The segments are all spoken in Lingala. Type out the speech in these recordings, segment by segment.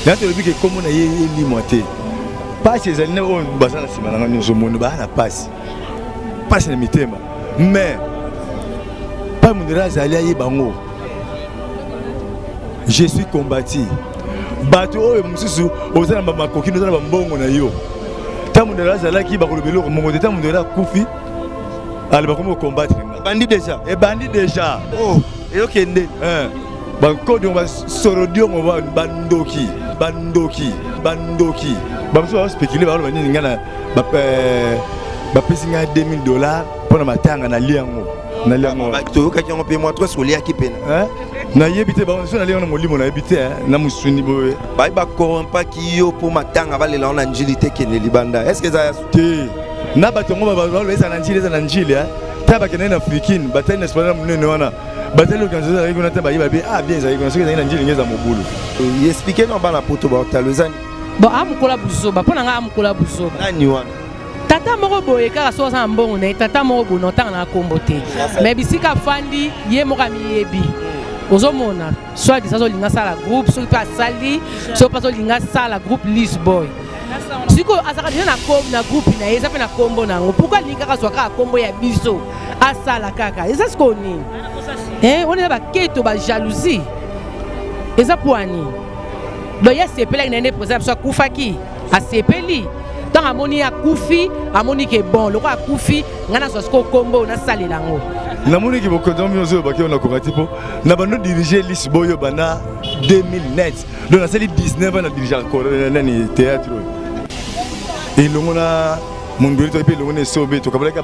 Yango tolobi ke kombo na ye elimwa te. Pasi ezali na oyo baza na nsima na nga nyonso mono baa na pasi. Pasi na mitema. Mais pa mondele azali ayeba yango. Je suis combati. Bato oyo mosusu oza na makoki oza na bambongo na yo. Ntango mondele azalaki bakoloba eloko moko te. Ntango mondele akufi ale bakomi kocombattre nga. Ebandi deja. Ebandi deja. Oh, eyokende. Eh. Bakodiongo basorodiongo bandoki bandoki bandoki bamosusu baospécule bakoloba nini ngai na bapesi ngai 2000 dollars mpo na matanga nalia yango nalia yango toyokaki yango mpe mwa tres oliaki pena nayebi te so nalia yango na molimo nayebi te na mosuni boye baye bakorompaki yo mpo matanga balela yango na njili te kende libanda est ce que eza ya te na bato yango baloba eza na njili eza na njili ta bakendaki na frikine batali na espana monene wana batali organisation ezalaki kuna te bayeba be ah bien ezalaki kuna soki ezalaki na njili nge eza mobulu. Explique na bana poto baotalo eza nini? Bon amukola buzoba mpo na ngai amukola buzoba. Nani wana? Tata moko boye kaka soki aza na mbongo na ye tata moko boye na otanga na kombo te mais bisika afandi ye moko amiyebi ozomona soit disant azolinga asala groupe soki mpe asali soki mpe azolinga asala groupe Lisboy sikoyo azalaka deja na na groupe na ye eza mpe na kombo na yango pourquoi alingi kaka azwa kaka kombo ya biso asala kaka eza sikoyo nini eh, wana eza baketo ba jalousie eza mpo ya nini donc ye asepelaki na ye nde président biso akufaki asepeli ntango amoni ye akufi amoni ke bon lokola akufi ngai nazwa sikoyo kombo nasalela yango namoni ke bokonzi yango bino ozolobaki oyo nakoka te mpo na bando dirige lisi boyo banda 2009 donc nasali 19 ans na dirigeaka nani théâtre oyo elongo na mondweli toyebi elongo na esobe tokabolaki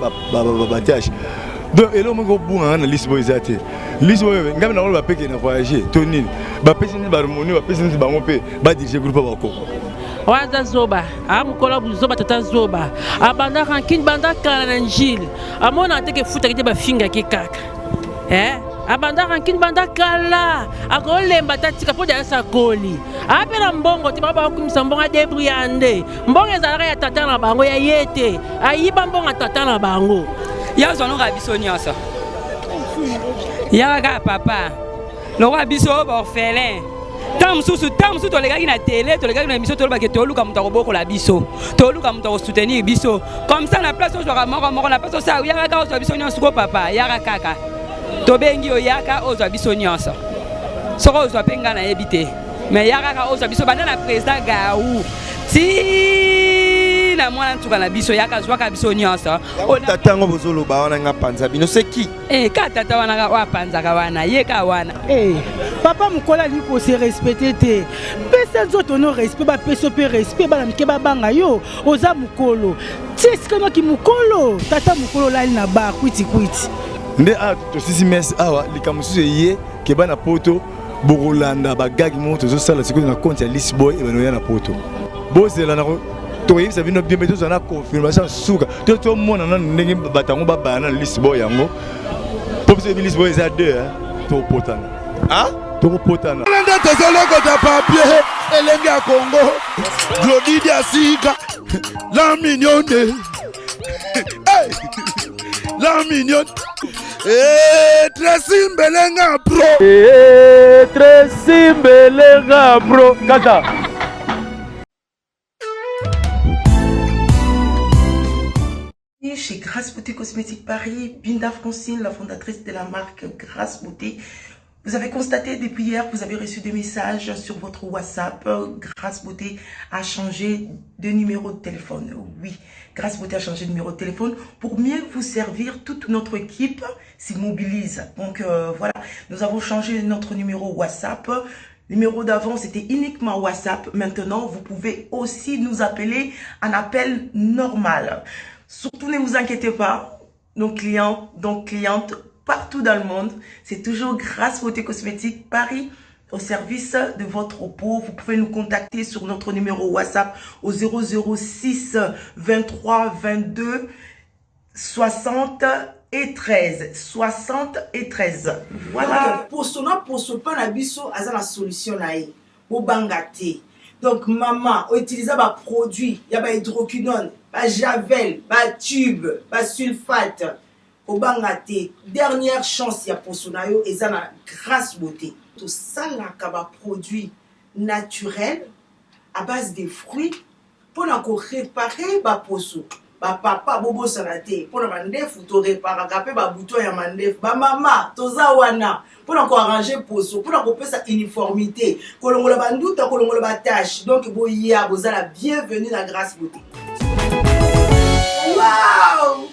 batâche donc eloko moko obunganga na lisi boyo eza te lisi oyo ngai nakoloba mpe ke na voyage to nini bapesi nini baharmonie bapesi nini bango mpe badirige groupe ya bakoko oyo aza zoba amokolo buzoba tata zoba abanda rancune banda kala na njili amonaka te ke efutaki te bafingaki kaka eh? Abanda rancune banda kala akolemba ta tika mpo dayasa akoli ape na mbongo te bango bakokumisa mbongo adebrouilla nde mbongo ezalaka ya tata na bango ya ye te ayiba mbongo ya tata na bango ya zwa noka biso nyonso yaka kaka papa lokola biso baorphelin ntango mosusu ntango mosusu tolekaki na tele tolekaki na émission tolobaki toluka moto akobokola biso toluka moto akosoutenir biso comme ça na place ozwaka moko moko na place osala yaka kaka ozwa biso nyonso ko papa yaka kaka tobengi yo yaka ozwa biso nyonso soki ozwa mpe ngai nayebi te mais yaka kaka ozwa biso banda na président Gaou ti na mwana nsuka na biso yaka zwaka biso nyonso. Tata yango bozoloba wana nga panza bino c'est qui? Eh, ka tata wana ka oyo apanzaka wana ye ka wana. Eh, papa mokolo alingi kose respecte te pesa nzoto no respect bapesa mpe respect bana mike babanga yo oza mokolo ti esika noki mokolo tata mokolo olali na bar kwitikwiti nde awa tosisi messe awa likambo mosusu eye ke bana poto bokolanda bagagi moko tozosala sikoyo na compte ya Lisboy ebanda oya na poto bozela na tokoyebisa bino bien mpe tozala na confirmation suka to tomona nanu ndenge bato yango babaya nanu Lisboy yango mpo biso yebi Lisboy eza deux tokopotana tokopotana nde tozolokota papier elenge ya Congo Glodi Diasika la mignonne hey! la mignonne hey, Tracy Mbelenga bro hey, Tracy Mbelenga bro kaka. Chez Grace Beauté Cosmétique Paris, Binda Francine, la fondatrice de la marque Grace Beauté. Vous avez constaté depuis hier, vous avez reçu des messages sur votre WhatsApp. Grace Beauté a changé de numéro de téléphone. Oui, Grace Beauté a changé de numéro de téléphone pour mieux vous servir. Toute notre équipe s'y mobilise. Donc voilà, nous avons changé notre numéro WhatsApp. Numéro d'avant, c'était uniquement WhatsApp. Maintenant, vous pouvez aussi nous appeler en appel normal. Surtout, ne vous inquiétez pas, nos clients, donc clientes partout dans le monde, c'est toujours Grace Beauté Cosmétique Paris au service de votre peau. Vous pouvez nous contacter sur notre numéro WhatsApp au 006 23 22 60 et 13. 60 et 13. Voilà. Donc, poso na poso pa na biso aza na solution na ye. Bobanga te. Donc maman, utilise ba produit ya ba hydroquinone, ba javel, ba tube, ba sulfate. Obanga te. Dernière chance ya poso na yo eza na Grace Beauté. Tosalaka ba produit naturel. à base de fruits mpo na ko reparer ba poso. Ba papa bobosana te mpo na mandefu to reparaka mpe ba bouton ya mandefu. Ba mama toza wana mpo na ko arranger poso, mpo na kopesa uniformite, kolongola ba nduta, kolongola ba taches. Donc boya boza la bienvenue na Grace Beauté. Wow!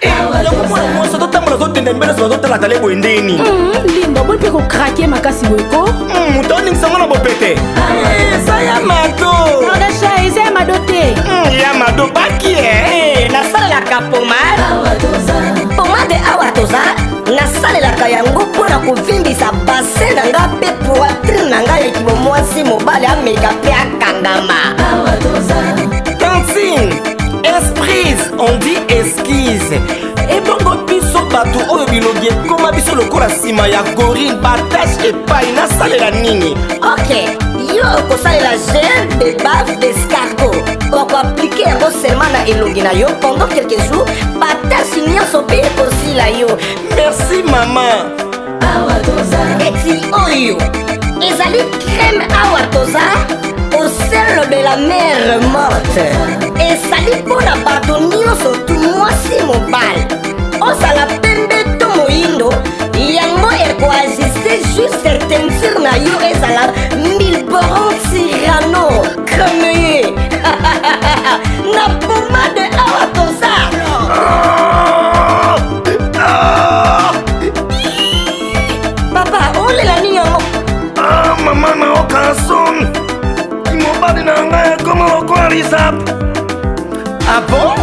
Yango mwana mwasi azotambola azotenda mibali nyonso bazotala tale boye ndenge nini? Linda, oboni mpe kokrake makasi boye ko. Moto oningisa ngo na bopete eza ya mado. Nordasha, eza ya mado te. Ya mado baki e. Nasalelaka pomade pomade awa toza nasalelaka yango mpo na kovimbisa basin na nga mpe poitrine na nga ya kibomwasi mobali ameka mpe akangama. Tantine esprise, on dit esquise. Ebongo biso bato oyo bilongi ekoma biso lokola nsima ya gorille, batashe epai, nasalela nini? Ok, yo okosalela gel de bave d'escargot, okoaplike yango seulement na elongi na yo pendant quelques jours, batashe nyonso mpe ekosila yo. Merci mama. Eti oyo ezali crème awa toza au sel de la mer Morte, ezali mpo na bato nyonso tu, mwasi mobali, ozala pembe to moyindo, yango ekoajuste juste teinture na yo, ezala milboron tirano cremeye na pomade awa toza. Papa, olela nini yango? Ah, mama, naoka son mobali na ngai ekoma lokola lisap. Ah bon,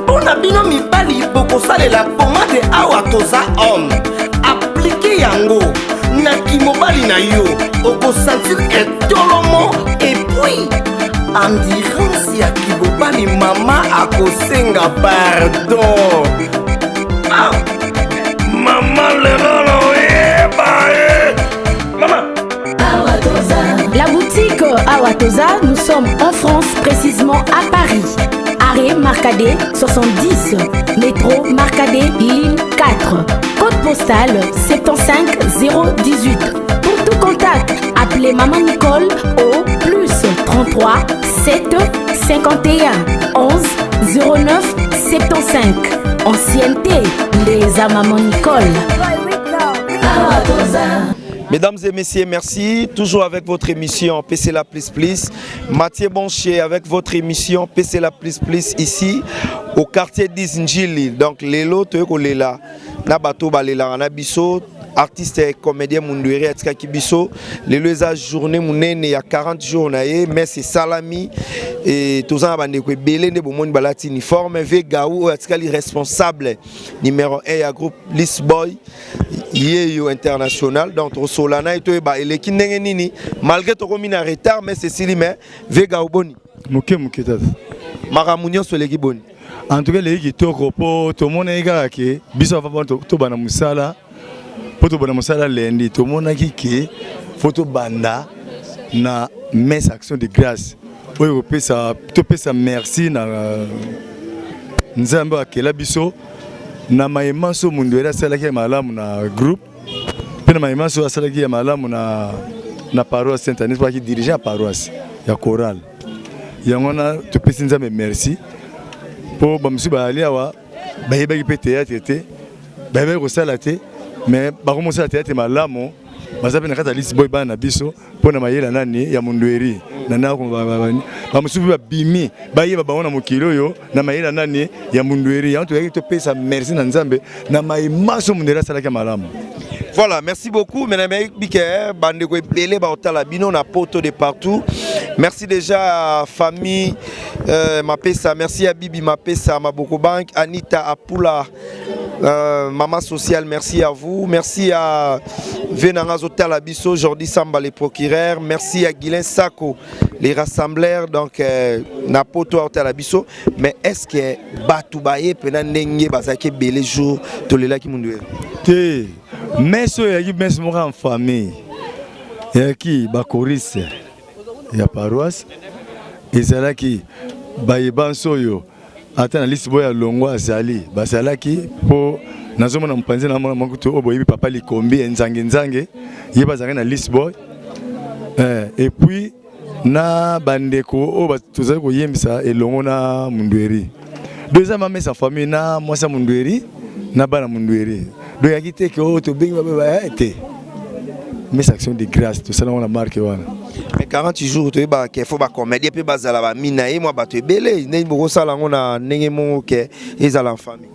mpo na bino mibali bokosalela pomade awa toza homme, aplike yango na kimobali na yo, okosentir etolomo et puis endurance ya kibobali, mama akosenga pardon. Ah, mama, lelo naoyeba ye mama. La boutique Awatoza, nous sommes en France, précisément à Paris. Arrêt Marcadet 70, métro Marcadet, ligne 4. Code postal 75 018. Pour tout contact, appelez Maman Nicole au plus 33 7 51 11 09 75. Ancienneté, les à Maman Nicole. Mesdames et messieurs, merci. Toujours avec votre émission PC La Plus Plus. Mathieu Bonchier avec votre émission PC La Plus Plus ici au quartier 10 Njili. Donc lelo toyeko lela na bato balela na biso, artiste et comédien Mundueri atikaki biso. Lelo eza journée munene ya 40 jours na ye, mais c'est salami et toza na bandeko ebele nde bomoni balati uniforme. Ve Gaou oyo atikali responsable numéro 1 ya groupe Lisboy yeyo international. Donc tokosola na ye, toyeba eleki ndenge nini malgré tokomi na retard, mais cecili. Mais ve Gaou, boni? Moke moke, tata. Makambo nyonso eleki boni? En tout cas eleki kitoko, mpo tomonaki kaka ke biso avant tobanda mosala, mpo tobanda mosala lundi, tomonaki ke faut tobanda na messe action de grâce oyo kopesa, topesa merci na Nzambe oyo akela biso na mayema so Mundueri asalaki ya malamu na groupe, mpe na mayema so asalaki ya malamu na paroisse Saint Agnès, mpo aki dirigeant ya paroisse ya chorale. Yango wana topesi Nzambe merci, mpo bamosusu bazali awa bayebaki mpe théâtre te, bayebaki kosala te, mais bakomosala théâtre malamu, baza mpe na kati ya Lisboy, bana na biso, mpo na mayele nani ya Mundueri na ndako. Bamosusu mpe babimi, bayeba bango na mokili oyo na mayele nani ya Mundueri. Yango toyaki topesa merci na Nzambe na mayemaso Mundueri asalaki ya malamu. Voilà, merci beaucoup. Mesdames, Bike, bandeko ebele baotala bino na poto de partout. Merci déjà à famille Mapesa, merci à Bibi Mapesa, Maboko Bank, Anita Apula, Maman Sociale, merci à vous. Merci à Venanga Zotala Biso, Jordi Samba, les procureurs. Merci à Guylain Sako, les rassembleurs. Donc, na poto Otala Biso. Mais est-ce que batu baye pena ndenge bazaki ebele jour tolelaki Mundueri? Te, messe oyo eyaki messe moko en famille, eyaki bachoristes. ya paroisse, ezalaki baye banso oyo ata na liste boyo ya longwa azali bazalaki mpo nazomona mopanzi na mona moko oyo boyebi papa likombi ya nzange nzange ye bazalaki na liste boy eh, et puis na bandeko oyo tozali koyembisa elongo na mundueri do eza mamesa famille na mwasi ya mundueri na bana mundueri do eyaki te ke oyo tobengi babeba eh, te mesa action de grâce tosala yango na marke wana. Mais 48 jours toyebaka ke fo bacomédien mpe bazala bamina ye mwa bato ebele ndenge bokosala yango na ndenge moko ke ezala en famille.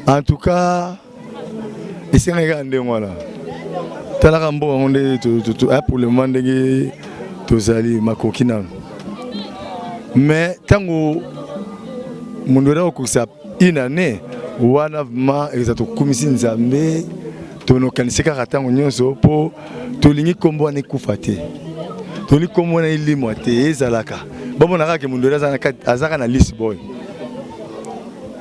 En tout cas esengaki kaka ndenge wana, talaka mboka yango nde pour le moment ndenge tozali makoki nano, mais ntango mondo wana kokokisa une année wana vraiment eza tokumisi Nzambe, tonokanisi kaka ntango nyonso mpo tolingi nkombo wana ekufa te, tolingi nkombo wana elimwa te, ezalaka bamona kaka ke mondo azalaka na liste boy.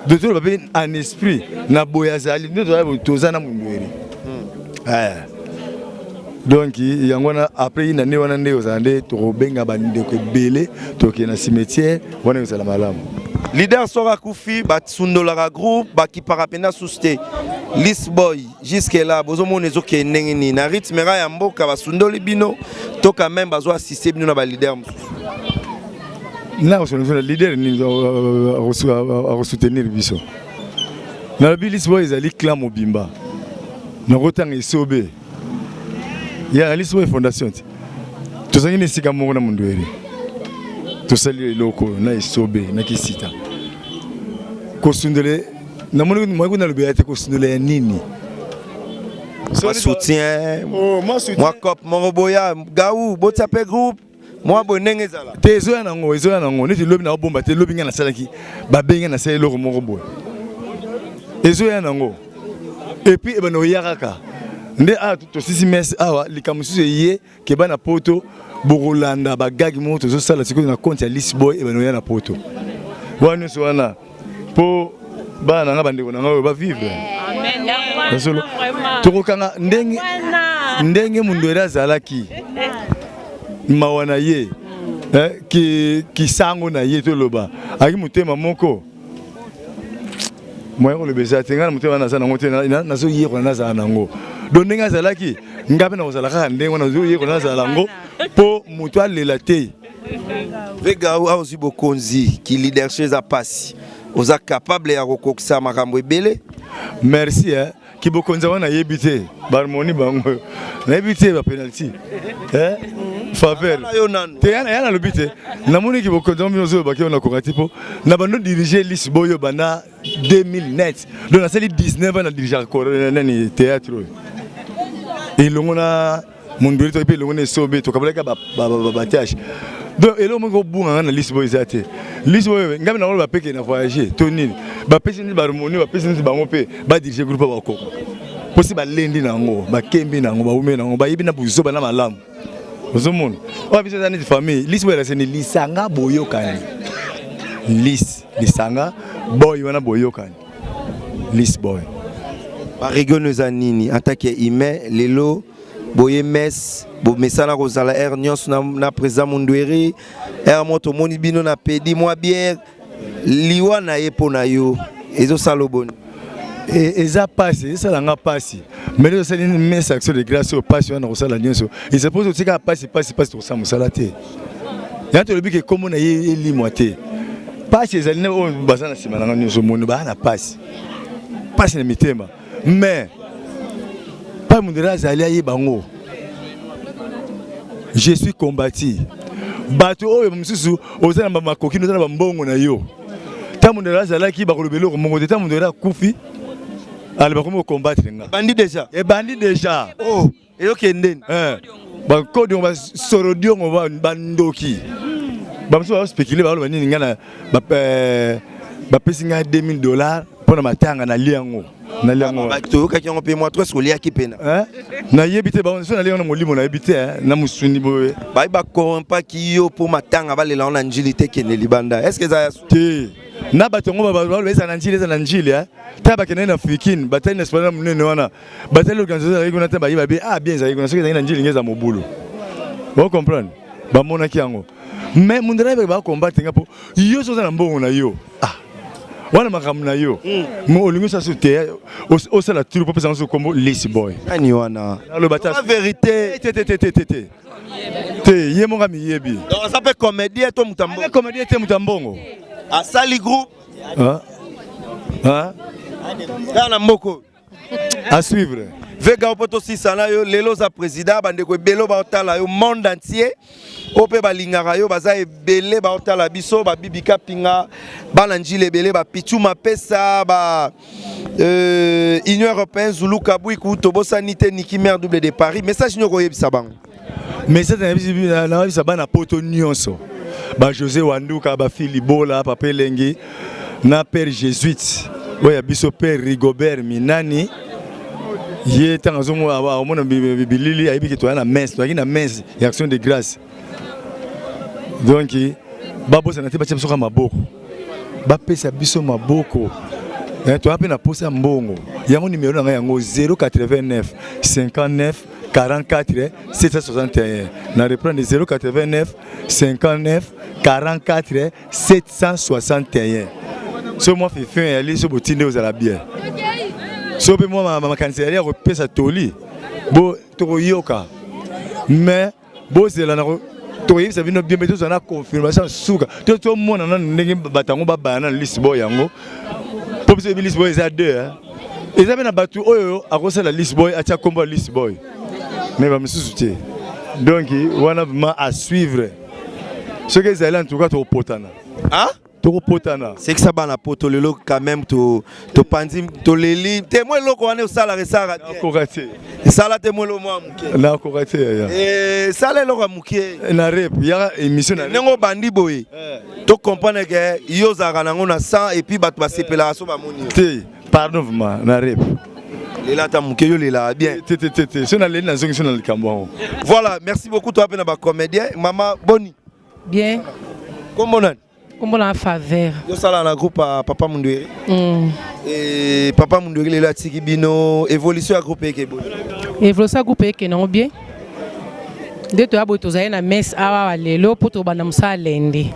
Donc toloba mpe en esprit na boye azali nde toza na mondweri. Donc yango wana après une année wana nde ozala nde tokobenga bandeko ebele, tokende na cimetière wana, ezala malamu. Leader soki akufi, basundolaka groupe, bakipaka mpenza susu te. List boy jusque là bozomona ezokende ndenge nini na rythme ka ya mboka? Basundoli bino to quand même bazo assiste bino na baleader mosusu? Na kosolola leader nini akosoutenir biso? Nalobi liste boy ezali clan mobimba, nakotanga esobe ya na liste boy fondation te. Tozalaki na esika moko na Mundueri, tosali eloko na esobe na kisita. Kosundele namoni moyi kuna nalobela te, kosundola ya nini? Mwa soutien, mwa cop moko boya gau botia mpe groupe mwa boye ndenge ezala. Te, ezoya nango, ezoya nango. Neti lobi naobomba te, lobi ngai nasalaki, babengi nasali eloko moko boye, ezoya nango. Et puis ebanda oya kaka nde awa tosisi messe awa, likambo mosusu eye ke bana poto bokolanda bagagi moko tozosala sikoyo na compte ya Lisboy, ebanda oya na poto wana nyonso wana mpo bana na nga, bandeko na nga oyo bavivre solo. Tokokanga ndenge ndenge Mundweri azalaki mawa na ye, kisango na ye, toloba aki motema moko. Moyen koloba eza te, ngai na motema naza nango te, nazoyekola nazala nango. Donc ndenge azalaki, ngai mpe nakozala kaka ndenge wana, nazoyekola nazala yango mpo moto alela te. Vega awa ozwi bokonzi ki leadership, eza mpasi, oza capable ya kokokisa makambo ebele. Merci eh. Kibokonzi yango nayebi te, baharmonie bango nayebi te, bapenalty eh? Faveur te ya nalobi te, namoni kibokonzi yango bino ozolobaki oyo nakoka te mpo na bando dirige liste boyo banda 2009. Donc nasali 19 ans na dirigeaka nani théâtre oyo elongo na Mondweli, toki mpe elongo na esobe, tokabolaki batâches. Donc eloko moko obunganga na liste boyo eza te. Liste boyo ngai nakoloba peke na voyage to nini, bapesi neti baharmonie, bapesi neti bango mpe badirige groupe, bakoka mposi balendi na yango, bakembi na yango, bawumeli na yango, bayebi na buzoba na malamu. Ozomona oyo biso eza neti famille. Liste boyo elakisani lisanga boyokani, liste lisanga boy wana boyokani, liste boy. Baregiono eza nini en tant que humain? Lelo boye messe, bomesana kozala heure nyonso na président Mundweri, heure moko tomoni bino na pedi mwa bière. Liwa na ye mpo na yo ezosala oboni? Eza pasi, ezosala nga pasi, mais nde tosali messe action de grâce oyo, pasi wana kosala nyonso eza mpo totikaka pasi pasi pasi, tokosala mosala te. Yango tolobi ke kombo na ye elimwa te. Pasi ezali na oyo baza na nsima na nga nyonso, moni baa na pasi pasi na mitema, mais pa mondele azali ayeba yango. Je suis combati bato oyo mosusu oza na bamakoki, oza na bambongo na yo. Ntango mondele azalaki, bakoloba eloko moko te. Ntango mondele akufi, ale bakomi kocombattre nga. Ebandi déjà. Ebandi déjà. Oh, eyokende. Bakodiongo, basorodiongo, bandoki bamosusu baospéculer, baloba nini ngai na bapesi ngai 2000 $ mpo na matanga, nalia yango, nalia yango. Toyokaki yango mpe mwa tres oliaki pena. Nayebi te, so nalia yango na molimo, nayebi te na mosuni boye. Bayi bakorrompaki yo mpo matanga balela yango na Njili te, kende libanda, est ce que eza ya te? Na bato yango baloba eza na Njili, eza na Njili. Ta bakendaki na Fikine, batali na esplanade monene wana, batali organisation ezalaki kuna te, bayeba be ah bien ezalaki kuna. Soki ezalaki na Njili nge eza mobulu, bocomprendre. Bamonaki yango. Mais mundele ayebaki bakombate nga mpo yo soki oza na mbongo na yo. Ah. Wana makambo na yo. Mo olingi osala so te osala turu mpo opesa ngo so kombo Lisi Boy. Nani wana? Aloba ta vérité. Te te te te te te. Te ye moko amiyebi. Donc aza mpe comédien to moto ya mbongo? Comédien te moto ya mbongo. Asali groupe. Ah. Ah. Kaka na mboko. À suivre. Vega opo tosisa na yo lelo oza président bandeko ebele baotala yo monde entier oyo mpe balingaka yo baza ebele baotala biso babibi kapinga bana njila ebele bapichu mapesa ba euh, union européenne zulu kabwiku tobosani te niki mare double de paris message nini okoyebisa bango message nayebisa bana poto nyonso ba José Wanduka ba Fili Bola papa Elengi na père jésuite oyo ya biso père Rigobert Minani ye ntango azomona bilili ayebi ke toya na messe toyaki na messe ya action de grâce donc babosana te batia biso kaka maboko bapesa biso maboko eh, toya mpe na posa ya mbongo yango nimero na ngai yango 089 59 44 761 na reprendre 089 59 44 761 so mwa fifin eyali so botindi ozala bien so mpe mwa makanisi eyali ya kopesa toli bo tokoyoka mais bozela na tokoyebisa bino bien mpe tozala na confirmation suka to tomona nanu ndenge bato yango babaya nanu liste boy yango mpo biso yebi liste boy eza deux eza mpe na bato oyo akosala liste boy atia nkombo ya liste boy mais bamisusu te donc wana vraiment à suivre soki ezali en tout cas tokopotana ah? tokopotana sekisa bana poto lelo quand même topanzi to toleli te mwa eloko wana osalaka esalaka nakoka te esala te mwa eloko mwa moke nakoka te yaya esala eloko ya moke na rep yaka émission na ndenge obandi boye eh. to comprendre ke yo ozalaka nango na 100 et puis bato basepelaka so bamoni yo te pardon vraiment na rep lela ata moke yo lelaka bien te te te te so naleli nazongi so na likambo yango voilà merci beaucoup toi mpe na bacomédien mama boni bien kombo nani kombo na faveur yosala na groupe ya papa mundueri mm. e, papa mundueri lelo atiki bino évolution ya groupe eke boye évolution ya groupe eke nango bien nde toya boye tozali na messe awa lelo mpo tobanda mosala lende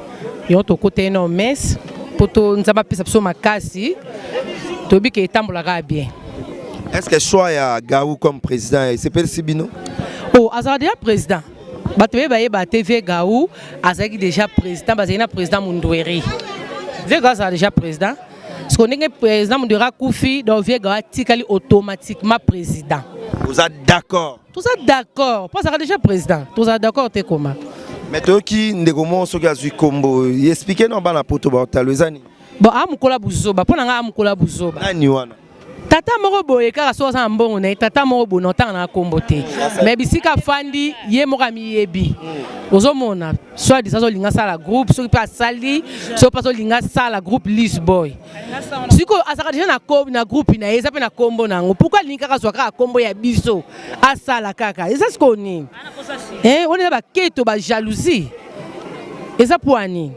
yango tokotaki na messe mpo to nzambe apesa biso makasi toyebi ke etambolaka bien est ce que choix ya gaou comme président esepelisi bino oh azalaka déjà président bato baye bayeba te vie gaou azalaki déjà président bazalaki na président mundueri vie gaou azalaka déjà président siko ndenge président mundueri akufi donc vie gaou atikali automatiquement président oza d'accord toza d'accord mpo azalaka déjà président tozala d'accord te koma mais toyoki ndeko moko soki azwi nkombo explike na bana poto baotalo eza nini bon amokola buzoba mpo na ngai amokola buzoba nani wana tata moko boye kaka soki aza na mbongo na ye tata moko boye na otanga na nkombo te mais bisika afandi ye moko amiyebi ozomona soit disant azolinga asala groupe soki mpe asali soki mpe azolinga asala groupe lise boy sikoyo azalaka deja na, na groupe na ye eza mpe na nkombo na yango pourkui alingi kaka azwa kaka nkombo ya biso asala kaka eza sikoyo nini eh, wana eza baketo bajalousie eza mpo ya nini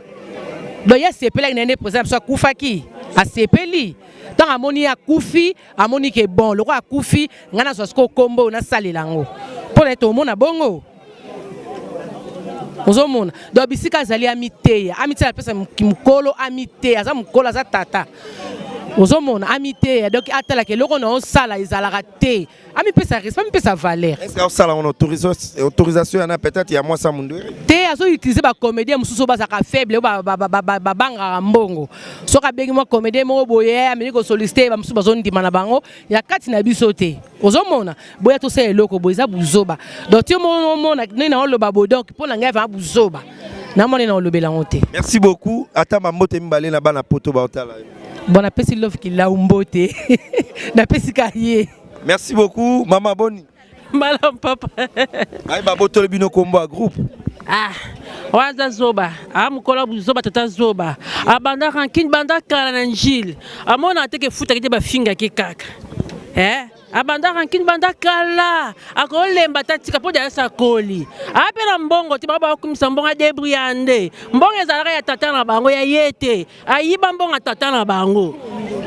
donc ye asepelaki na ye nde président na biso akufaki asepeli ntango amoni ye akufi amoni ke bon lokola akufi ngai nazwa sikoyo nkombo oyo nasalela yango mpo na ye tomona bongo ozomona donc bisika azali amiteya amiteya apesa mokolo amiteya aza mokolo aza tata ozomona amiteya donc atalaka eloko na osala ezalaka te amipesa respect amipesa valeur est-ce que osala ngo autorisation yana peut-être ya mwasi ya mundueri te azo utiliser ba comédien mosusu oyo bazalaka faible oyo babangaka mbongo soki abengi mwa comédien moko boye amemi kosolicite bamosusu bazondima na bango ya kati na biso te ozomona boya tosala eloko boye eza buzoba donc ti omona ndenge na oloba boye donc mpo na ngai vraiment buzoba namoni na olobela yango te merci beaucoup ata bambote mibale na bana poto baotala yo bon napesi love kilau mbote napesi ka ye merci beaucoup mama boni malamu papa ayi babotoli bino kombo ya groupe ah wana aza zoba aa mokolo zoba tata zoba abanda rancune banda kala na njile amonaka te ke efutaki te bafingaki kaka eh? abanda rancune banda kala akolemba ta tika mpo dayasa akoli ape na mbongo te bango bakokumisa mbongo adebrouilla nde mbongo ezalaka ya tata na bango ya ye te ayiba mbongo ya tata na bango.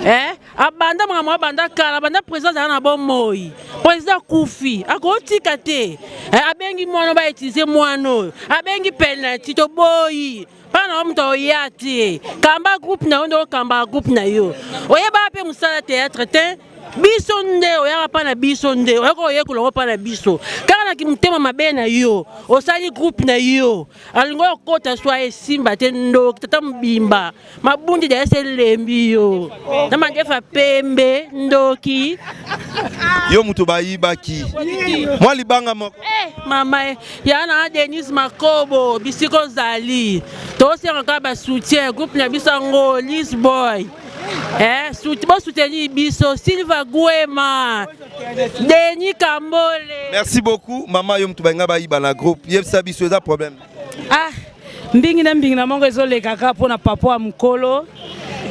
Eh? Abanda makambo abanda kala, abanda président azala na bomoi. Président akufi, akotika te. Eh, abengi mwana ba utiliser mwana oyo. Abengi penalty toboyi. Mpana na yo moto oya te. Kamba groupe na yo nde okamba groupe na yo. Oyebaka mpe mosala théâtre te. Biso nde oyaka mpa na biso nde oyaka oyekola yango mpa na biso. Kaka na kimotema mabe na yo, osali groupe na yo. Alingi okota swa esimba te ndoki tata mobimba. Mabundi da ese elembi yo. Na mandefa pembe ndoki. Yo moto bayibaki. Mwa libanga moko. Eh mama eh, ya na Denise Makobo bisiko ozali. Tosenga kaka ba soutien groupe na biso yango Lisboy. Eh, bo soutenir biso Silva Guema, Denis Kambole. Merci beaucoup maman yo mutu balinga bayiba na groupe yebisa biso eza problème. Ah mbingi na mbingi na mongo ezoleka kaka mpo na papa ya mokolo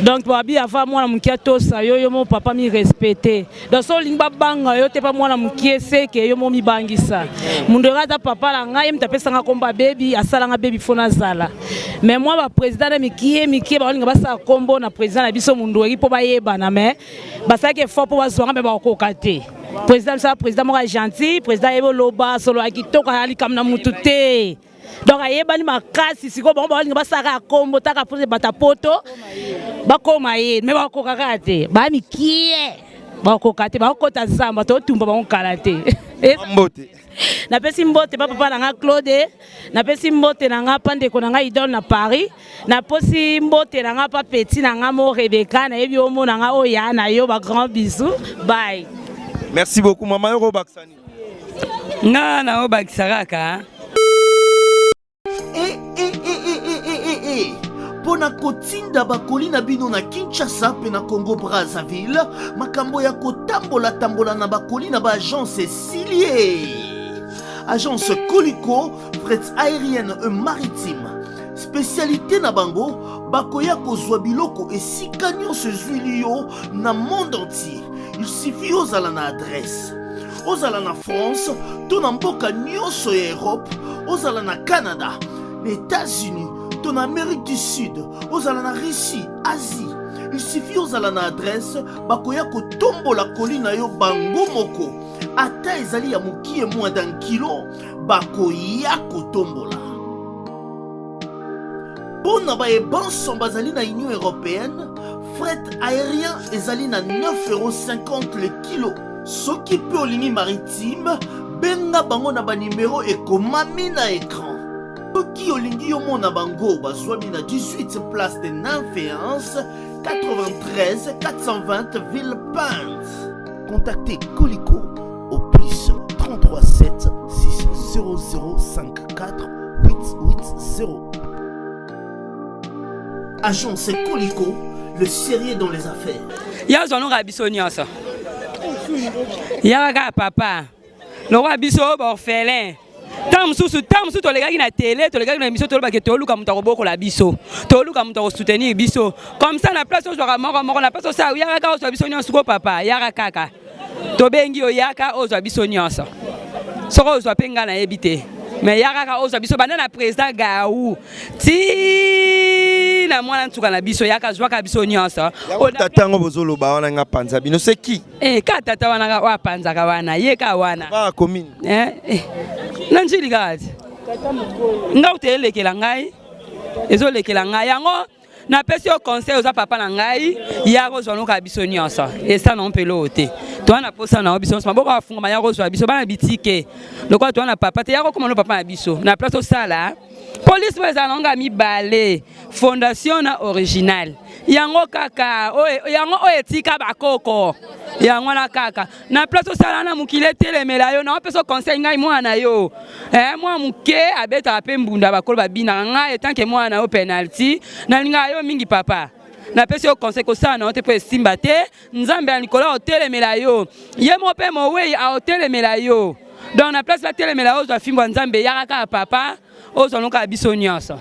donc babi ava mwana moke atosa yo yo mo papa mi respecte donc so olingi babanga yo te pa mwana moke seke yo mo mibangisa mundu aza papa na ngai ye moto apesanga nkombo ya bebi asalanga bebi fo nazala mais mwa ba président na mikie mikie baolinga basala nkombo na président na biso mundueri mpo bayebana mais basalaki effort mpo bazwanga me bakokoka te président biso président moko ya gentil président ayebi oloba solo ya kitoko aya likambo na mutu te donc ayebani makasi sikoyo bango baolinga basalaka ya nkombo taka mpo bata poto bakoma ye me bakoka kaka te baya mikie bakoka te bakokota zamba totumba bango kala te mbote napesi mbote pa papa na nga Claude napesi mbote na nga pa ndeko na nga Idole na Paris naposi mbote na nga pa petit na nga mo Rebecca nayebi omona nga oyo ya na yo ba grand bisous bye. Merci beaucoup maman yoko bakisa nini? Nga na obakisa kaka E, e, e, e, e, e, e, e. Mpo na kotinda bakoli na bino na Kinshasa mpe na Congo Brazzaville, makambo ya kotambola-tambola na bakoli na ba agence esili e. Agence Koliko, fret aérienne et maritime. Spécialité na bango, bakoya kozwa biloko esika nyonso ezwili yo na monde entier. Il suffit ozala na adresse. Ozala na France to na mboka nyonso ya Europe, ozala na Canada, na États-Unis to na Amérique du Sud, ozala na Russie, Asie. Il suffit ozala na adresse, bakoya kotombola koli na yo bango moko. Ata ezali ya mokie moins d'un kilo, bakoya kotombola. Mpo na baye banso bazali na Union européenne, fret aérien ezali na 9,50€ le kilo. Soki mpe olingi maritime, benga bango na banimero ekomami na ecran. Soki olingi yo mona bango, bazwami na 18 place de Nymphéens, 93 420 Villepinte. Contactez Colicos au plus 33 7 6 0 0 5 4 8 8 0. Agence Colicos, le sérieux dans les affaires. Ya zwa noka biso nyonso. Yaka kaka papa. Lokola biso ba orphelin. Ntango mosusu ntango mosusu tolekaki na tele tolekaki na émission tolobaki toluka moto akobokola biso toluka moto akosoutenir biso comme ça na place ozwaka moko moko na place osala yaka kaka ozwa biso nyonso ko papa yaka kaka tobengi yo yaka ozwa biso nyonso soki ozwa mpe ngai nayebi te me yaka kaka ozwa biso banda na président gaou ti na mwana nsuka na biso yaka zwaka biso nyonso tata yango bozoloba wana nga panza bino c'est qui eh ka tata wana ka oyo apanzaka wana ye ka wana ba commune eh, eh. na njili kaka ti nga kuta elekela ngai ezolekela ngai yango napesi yo conseil oza papa na ngai ya kozwa noka biso nyonso esa na mpe loo te toa na posa na yo biso nyonso maboko afungama ya kozwa biso bana bitike lokola toa na papa te ya kokoma no papa na biso na place osala polise oyo ezala nango mibale fondation na original yango kaka yango oyo etika bakoko yango wana kaka na place osala na mokili etelemela yo naopesa conseil ngai mwana na yo eh, mwana moke abetaka mpe mbunda bakolo babinaka ngai etanke mwana na yo penalty nalingaka yo mingi papa napesi yo conseil kosala na yo te mpo esimba te nzambe ya likolo aotelemela yo ye moko mpe mowei aotelemela yo donc na place batelemela yo ozwa fimbo ya nzambe yaka kaka papa ozwa no kaka biso nyonso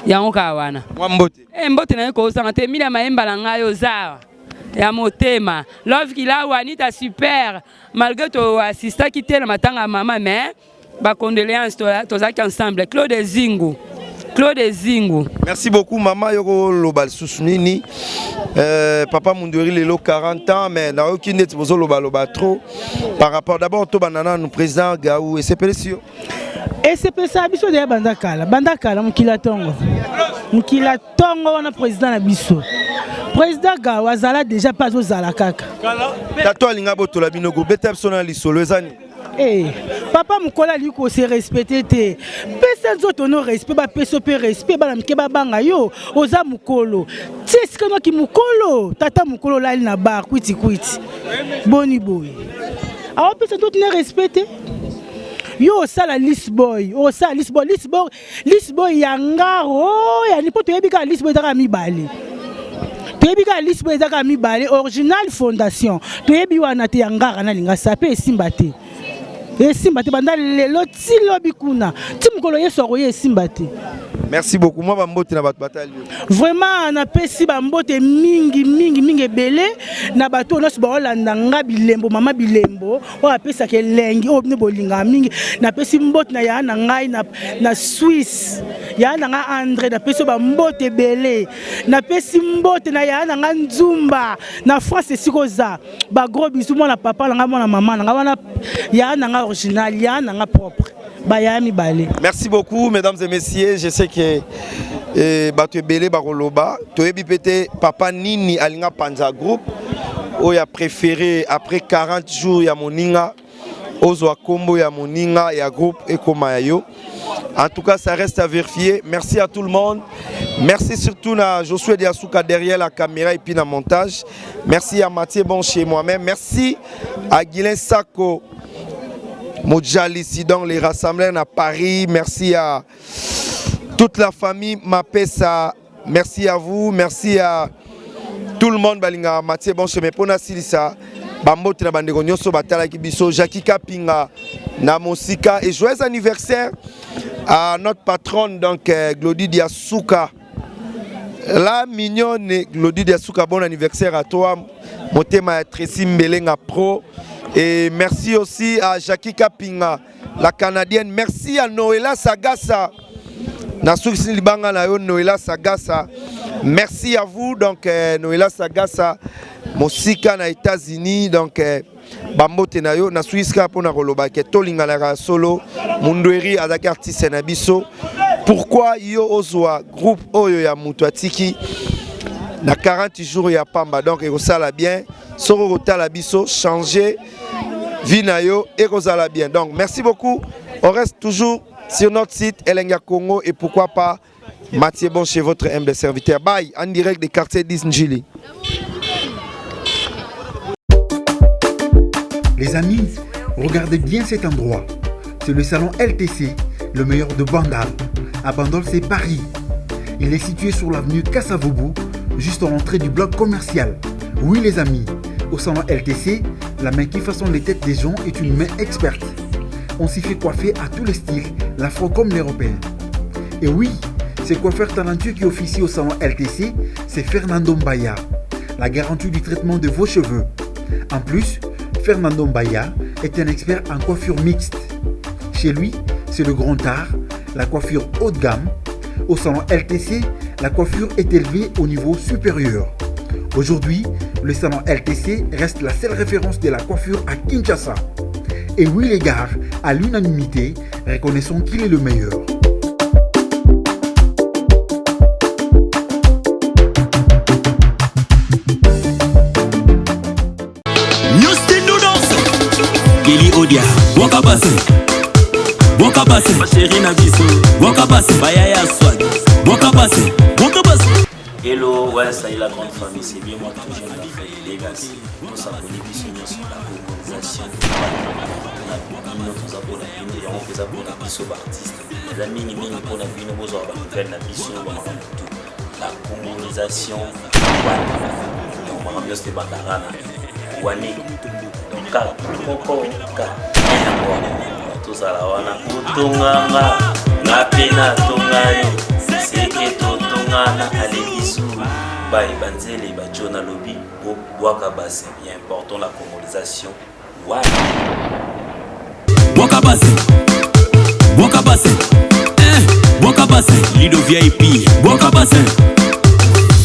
yango kaka wana mwa mbote e mbote na ye kozanga te emilia mayemba na ngai oza ya motema love kilawu anita super malgré to assistaki te na matanga ya mama mais ba condoléances tozalaki ensemble Claude Zingu. Claude Zingu. Merci beaucoup maman yoko loba lisusu nini euh, papa Mundueri lelo 40 ans mais nayoki neti bozo loba loba trop par rapport d'abord to banana nous président Gaou esepelisi yo esepelisa biso deya banda kala banda kala mokili ya ntongo mokili ya ntongo wana président na biso président Gaou azala déjà mpe azozala kaka tato alinga botola bino kobeta biso na lisolo eza nini Hey, eh, papa mokolo alingi kose respecte te pesa nzoto no respect bapesa mpe respect bana mike babanga yo oza mokolo ti esika noki mokolo tata mokolo olali na bar kwitikwiti boni boye awapesa nzoto na respect te yo osala lisboy osala lisboy lisboy lisboy ya ngaro yani mpo toyebi kaka lisboy ezaka mibale toyebi kaka lisboy ezaka mibale original fondation toyebi wana te ya ngara nalinga sape esimba te esimba te banda lelo ti lobi kuna ti mokolo yesu akoya esimba te merci beaucoup mwa bambote na bato batali yo vraiment napesi bambote mingi mingi mingi ebele na bato oyo nyonso baolanda nga bilembo mama bilembo oyo apesaka elengi oyo bino bolingaka mingi napesi mbote na yaya na ngai na, na swisse yaya na ngai andre napesi oyo bambote ebele napesi mbote na yaya na ngai nzumba na france esika oza bagros bisu mwana papa na ngai mwana mama na ngai wana yaya na ngai original yaya na ngai propre bayaya mibale merci beaucoup mesdames et messieurs je sais que eh, bato ebele bakoloba toyebi mpe te papa nini alinga panza groupe oyo a préféré après 40 jours ya moninga ozwa kombo ya moninga ya groupe ekoma ya yo en tout cas ça reste à vérifier merci à tout le monde merci surtout na Josué Diasuka derrière la caméra et puis na montage merci à Mathieu Bon chez moi-même merci à Guilain Sako Mojali dans les rassembleurs à Paris merci à toute la famille Mapesa merci à vous merci à tout le monde balinga Mathieu Bon chez pona silisa bambote na bandeko nyonso batalaki biso Jackie Kapinga na mosika et joyeux anniversaire à notre patronne donc euh, Glody Diasuka la mignonne Glody Diasuka bon anniversaire à toi motema ya Tracy Mbelenga pro et merci aussi à Jackie Kapinga la canadienne merci à Noëlla Sagassa nasukisi libanga na yo Noëlla Sagassa merci à vous donc euh, Noëlla Sagassa mosika na États-Unis donc euh, bambote na yo nasukisi kaka mpona koloba ke tolinganaka solo mundueri azalaki artiste na biso pourquoi yo ozwa groupe oyo ya moto atiki na 40 jours ya pamba donc ekosala bien soki okotala biso changer vie na yo ekozala bien donc merci beaucoup on reste toujours sur notre site Elenga Congo et pourquoi pas Mathieu Bon chez votre humble serviteur bye en direct des quartiers 10 Njili Les amis, regardez bien cet endroit. C'est le salon LTC, le meilleur de Bandal. À Bandol, c'est Paris. Il est situé sur l'avenue Kassavoubou, juste en l'entrée du bloc commercial. Oui les amis, au salon LTC, la main qui façonne les têtes des gens est une main experte. On s'y fait coiffer à tous les styles, l'afro comme l'européen. Et oui, ce coiffeur talentueux qui officie au salon LTC, c'est Fernando Mbaya, la garantie du traitement de vos cheveux. En plus, Fernando Mbaya est un expert en coiffure mixte. Chez lui, c'est le grand art, la coiffure haut de gamme. Au salon LTC, la coiffure est élevée au niveau supérieur. Aujourd'hui, le salon LTC reste la seule référence de la coiffure à Kinshasa. Et oui les gars, à l'unanimité, reconnaissons qu'il est le meilleur. Kelly Odia Waka Basse Waka Basse Chérie na biso Waka Basse Bayaya Swag Waka Basse Waka Basse Hello, ouais, ça y est, la grande famille, c'est bien moi toujours la famille Legacy. Tosabone biso nyonso na organisation na bino toza mpona bino yango mpe eza mpona biso baartiste eza mingimingi mpona bino bozwa banouvelle na biso bamakambo tu la congolization wana donc makambo nyonso ebandaka na wane donc ka moko ka yango wana tozala wana otonganga nga mpe natonga yo seke totongana alebisu baye banzele bajo nalobi bobwaka base bien important la congolisation wana bwaka base bwaka base eh, bwaka base. bassin lido vip bwaka bassin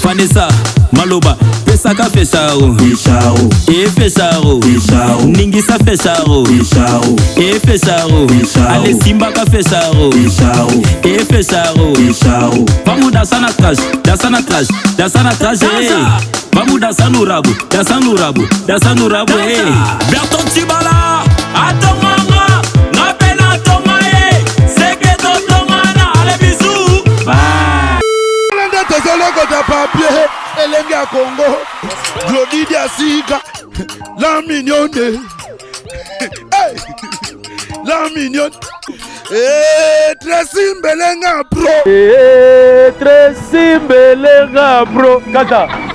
fanesa maloba pesaka fesharo e fesharo ningisa fesharo e fesharo ale simbaka fesharo e fesharo vamos dançar na trás dançar na trás dançar na trás eh. vamos dançar no rabo dançar no rabo dançar no rabo eh. Berton Tibala atonganga nga mpe natonga ye seke totongana ale bisu nde tozolokota papier elenge ya kongo glodidi ya sika la mignonne hey! la mignonne hey, Tracy Mbelenga pro hey, Tracy Mbelenga pro kaka